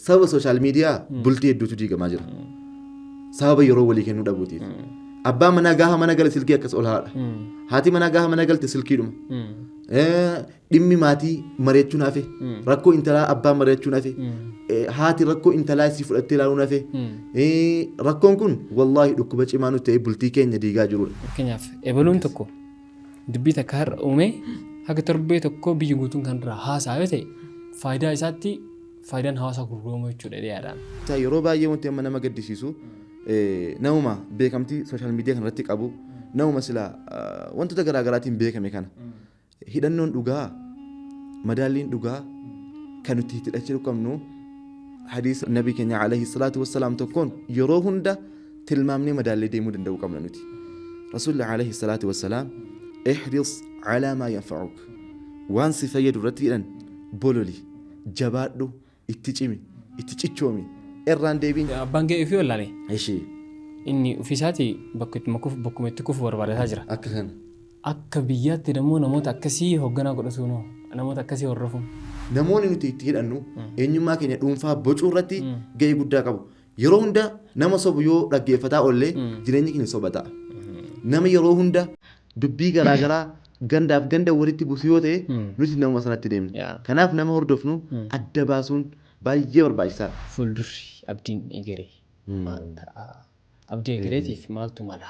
Sababa social media bultii hedduutu diigamaa jira. Sababa yeroo walii kennuu dhabuutiif. Abbaan manaa gaafa mana gale silkii akkas ol haadha. Haati manaa gaafa mana galte silkiidhuma. Dhimmi maatii mari'achuun hafe. Rakkoo intalaa abbaan mari'achuun hafe. Haati rakkoo intalaa isii fudhattee ilaaluun hafe. Rakkoon kun wallaahi dhukkuba cimaa nutti ta'ee bultii keenya diigaa jirudha. Fakkeenyaaf, ebaluun tokko dubbii takka har'a uumee haga torbee tokkoo biyyi guutuun kan irraa haasa'a yoo ta'e, faayidaa isaatti faayidaan hawaasaa gurguramuu jechuudha jedhee yaadaan. Yeroo baay'ee wanti amma nama gaddisiisu, namuma beekamtii social media kanarratti qabu, namuma sila wantoota garaa garaatiin beekame kana, hidhannoon dhugaa, madaalliin dhugaa kan nuti itti hidhachuu qabnu hadiisa nabi keenya alayhi salaatu wassalaam tokkoon yeroo hunda tilmaamnee madaallee deemuu danda'uu qabna nuti. Rasuulli alayhi salaatu wassalaam, "Ihris alaa maa yanfa'uk", waan si fayyadu irratti jedhan bololi, jabaadhu, itti cimi, itti cichoomi, irraan deebiin. Abbaan ga'ee ofii wallaale. Ishii. Inni ofiisaatii bakka itti kufu, bakkuma itti kufu barbaadataa jira. Akka kana. Akka biyyaatti immoo namoota akkasii hoogganaa godhatu noo namoota akkasii hordofuun. Namoonni nuti itti hidhannu eenyummaa keenya dhuunfaa bocuu irratti ga'ee guddaa qabu. Yeroo hunda nama sobu yoo dhaggeeffataa oollee, jireenyi keenya soba ta'a. Nama yeroo hunda dubbii garaagaraa gandaaf ganda walitti buusu yoo ta'e, nuti nama sanatti deemna. Kanaaf nama hordofnu adda baasuun baay'ee barbaachisaadha. Fuuldurri abdiin egeree maal ta'a? Abdii egereetiif maaltu mala?